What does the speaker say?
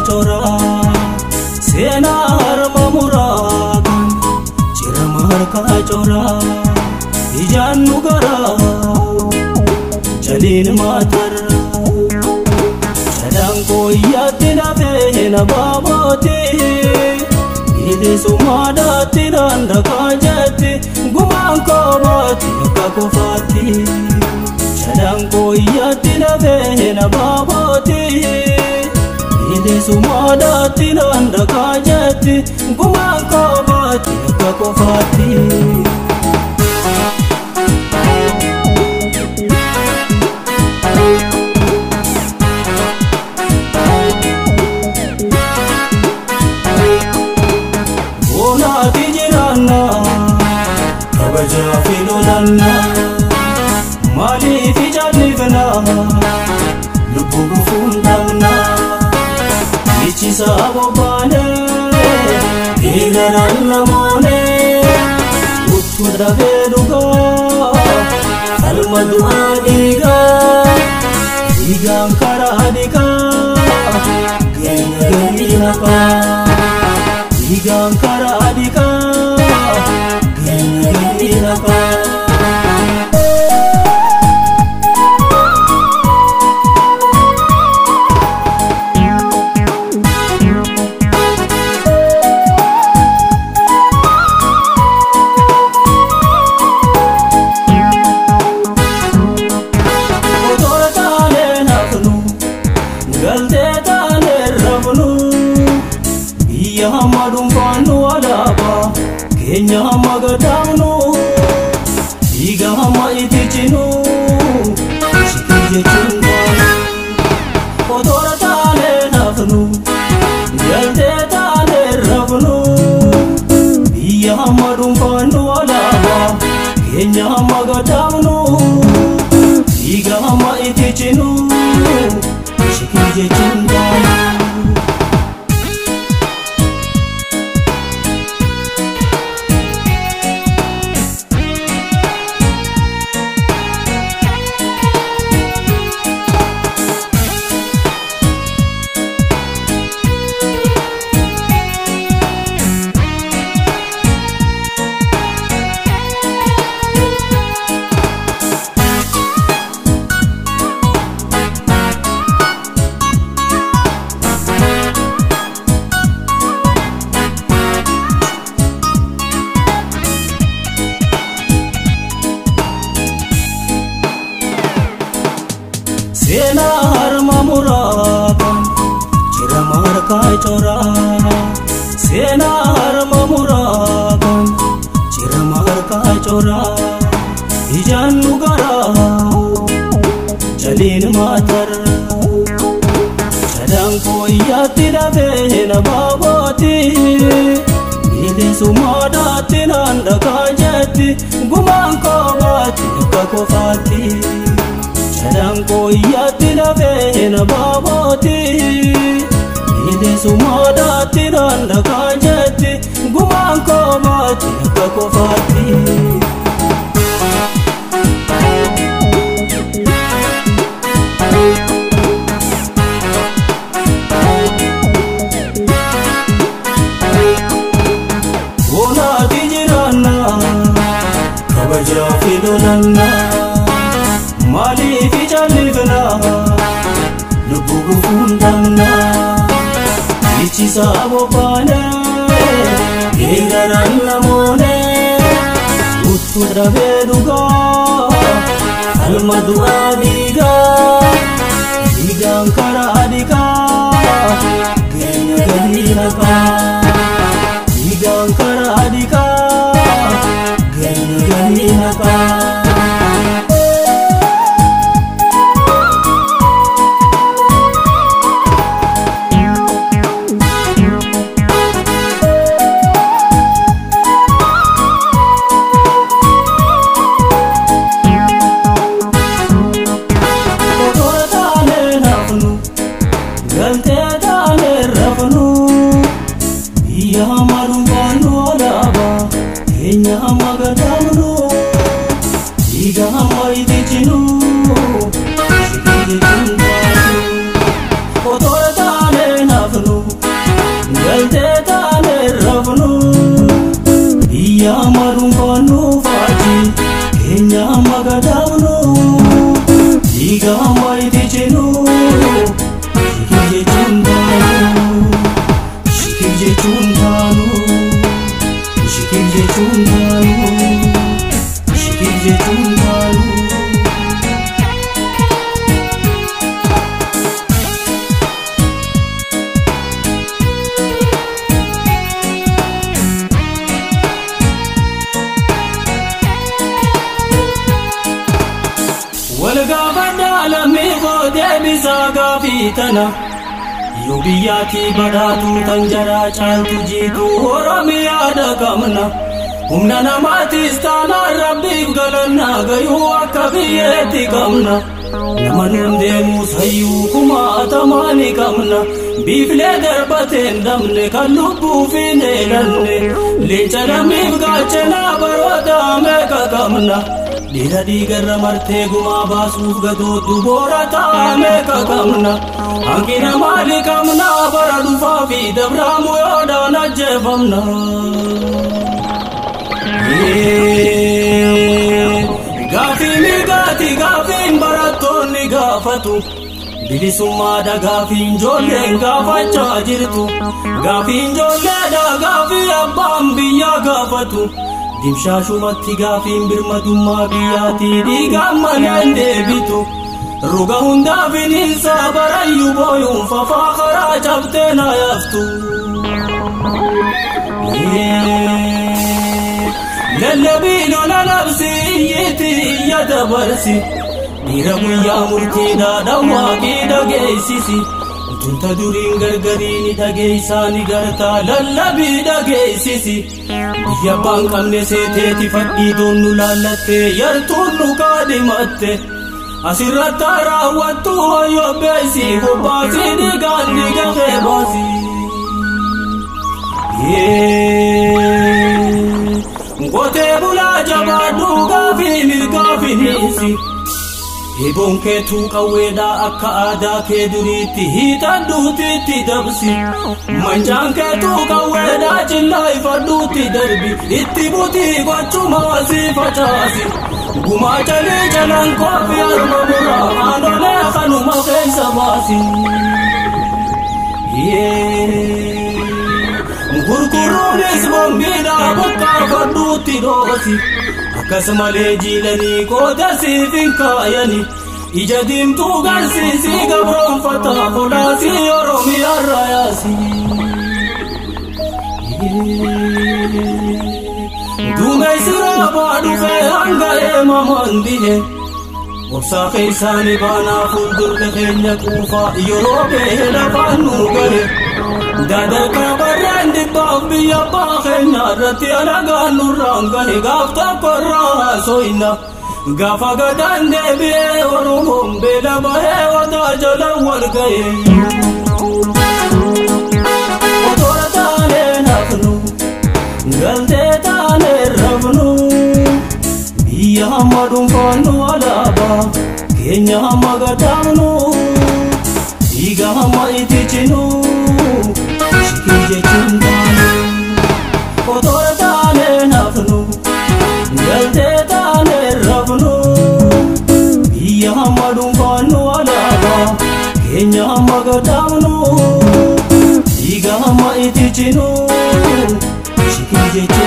coraa seenaa harma muraa kan cirama harkaa coraa ijaan nu garaa jaliin maatarra shadaan kooyyaatti lafee na baabooti bilisummaadhaatti dandakaa jetti gumaan koobaatti akka kofaatti shadaan kooyyaatti lafee na baabooti bilisummaadhaatti dandakaa jetti gumaan koobaatti akka kofaatti. Maaliif ijaalifna lubbuu gufuun dhabna ichisaa bobbaane dhiigaraan namoone uttuu dafee dhugaa falma du'aa dhiigaa dhiigaan karaa dhiqaa keenya galii naqaa dhiigaan karaa dhiqaa keenya galii naqaa. Keenya hamma gadaamnu dhiiga hamma itti cinu shikii jechuun baanu otoora taanee nafnu galtee taanee rafnu biyya hamma dhuunfaannu alaabaa keenya hamma gadaamnu dhiiga hamma itti cinu shikii jechuun baanu. Seenaa harma muraa kan cirama harkaa coraa seenaa harma muraa kan cirama harkaa coraa ijaan nu garaa jaliin maatarra shadaan kooyyaatti lafee na baabooti bilisummaadhaatti dandakaa jetti gumaan koobaatti akka kofaatti. Shadaan kooyyaatti lafee na baabooti bilisummaadhaatti dandakaa jetti gumaan koobaatti akka kofaatti. Bonaati jiraannaa kabajaa fi lolannaa. Maaliif ijaalifna lubbuu gufuun dhabna ichisaa bobbaane dhiigaraan namoone uttuu dafee dhugaa falma du'aa dhiigaa dhiigaan karaa dhiqaa keenya galii naqaa dhiigaan karaa dhiqaa keenya galii naqaa. Otoo taanee nafnu. Keenya hamma gadaamnu dhiiga hamma itti cinu shikii jechuun taanu shikii jechuun taanu shikii jechuun taanu shikii jechuun taanu. Yoo biyyaatti badhaatu tan jaraa caaltu jiitu Oromiyaa dhaqamna. Humna namaatiis taanaan rabbiif galannaa gayuu akka biyyeetti qabna. Nama nuun deemu sayyuu kumaatamaa ni qabna. Biiflee darbateen dhabne kan lubbuuf hin eelanne. Leenca lammiif gaachanaa baroota meeqa qabna. Dhiira dhiigarra martee gumaa baasuuf gadootu boora taa'ame qabna. Hanqina maali qabna bara dhufaa fi dabraamu yoodhaan ajjeefamna. Gaaffii mirgaati gaaffiin barattoonni gaafatu. Bilisummaadha gaaffiin ijoolleen gaafachaa jirtu. Gaaffiin ijoolleedha gaaffii abbaan biyyaa gaafatu. Dimshaashumatti gaaffiin birmadummaa biyyaatti dhiigaan malee hin deebitu. Ruga hundaa bineensa barayyuu booyuun fafaa karaa cabtee na yaaftu. Lallabii lola labsi iyyiitti iyya dabarsi. Dhiira guyyaa murtiidhaa dhawwaaqii dhageessisi. Tunta duriin gargarii ni dhageessaa ni gartaa lallabii dhageessisi. Biyya abbaan qabne seeteeti fadhii doonnu laallattee yartuun nu kaadhimatte. Asirratti raawwattu hoyyoo beesii bobbaasii dhiigaan dhiiga kee baasii. Qotee bulaa jabaadhu gaafii mirgaa finiisi. Eeboon keetuu qawweedhaa akka aadaa kee duriitti hiixadhuutti dabsi. Mancaan keetuu qawweedhaa cillaa ifadhuutti darbi. Itti butii gochumaa si facaasi. Gumaa calii jalaan koofii harma muraa aanolee kanuma keessa baasi. Gurguruunis bombiidhaa buqqaafadhuutti dhoosi. Akkasumalee jiilanii qooda siif hin kaayani. Ija diimtuu garsiisii gabroonfataa folaasii Oromiyaa raayaasi. Duumessi roobaa dhufee hanga eemamaan dhihe. Obsaa keessaanii baanaa fuuldurri keenya quufaa yeroo beela lafaan nu gahe. Dadarkaa barreen dhibbaaf biyya abbaa keenya irratti alagaan nurraan gahe gaaf tokko irraa haasoyna. Gaafa gadaan deebi'ee Oromoon beela bahee odaa jala wal gahe. Otoora taanee nafnu galtee taanee rafnu biyya hamma dhuunfaannu alaabaa keenya hamma gadaamnu dhiiga hamma itti cinu. Shikii jechuun taanu otoora taanee nafnu galtee taanee rafnu biyya hamma dhuunfaannu alaabaa keenya hamma gadaamnu dhiiga hamma itti cinu. Shikii jechuun.